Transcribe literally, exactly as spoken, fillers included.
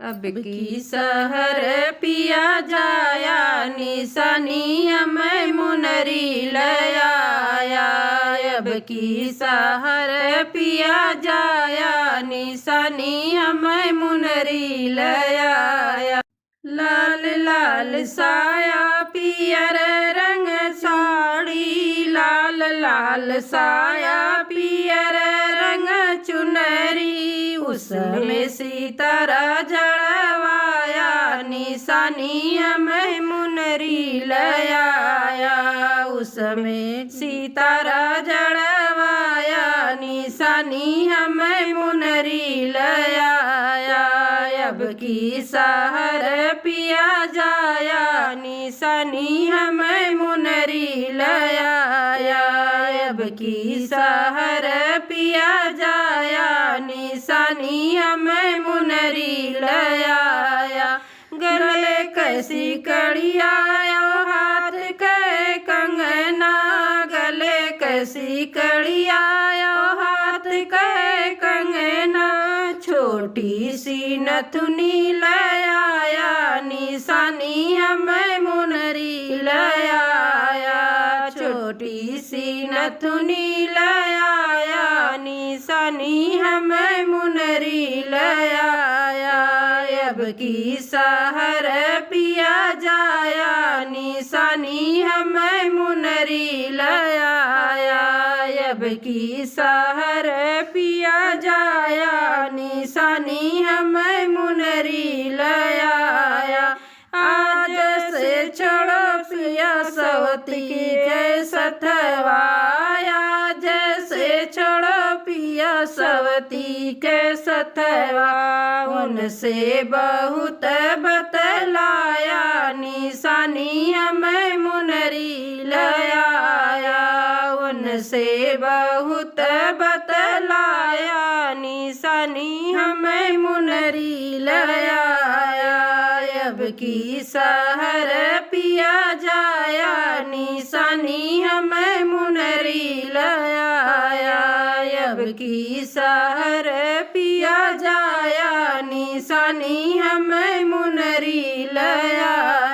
अब की सहर पिया जाया, निसानी हमें मुनरी लयाया। अब की सहर पिया जाया, निसानी हमें मुनरी लयाया। लाल लाल साया पियर रंग साड़ी, लाल लाल साया पियर रंग चुनरी, उसमें सितारा जड़वाया, निसानी हमें मुनरी लयाया। उसमें सितारा जड़वाया, निसानी हमें मुनरी लयाया। अब की सहर पिया जाया, निसानी हमें मुनरी लयाया। अब की सहर पिया जाया, निसानी हमें मुनरी लयाया। गले कै सिकड़िया, हाथ कै कंगना, गले कै सिकड़िया, हाथ कै कंगना, छोटी सी नथुनी लयाया, निसानी हमें मुनरी लयाया। छोटी सी नथुनी लयाया, निसानी हमें मुनरी लयाया। अब की सहर पिया जाया, निसानी हमें मुनरी लयाया। अब की सहर पिया जाया, निसानी हमें मुनरी लयाया। आज से छोड़ो पिया सवती के सथवा, आज से छोड़ो पिया सवती के सथवा। उनसे बहुत बतलाया, निसानी हमें मुनरी लयाया। उनसे बहुत बतलाया, निसानी हमें मुनरी लयाया। अब की सहर पिया जाया, निसानी हमें मुनरी लयाया। अब की सहर पिया जाया, निसानी हमें मुनरी लयाया।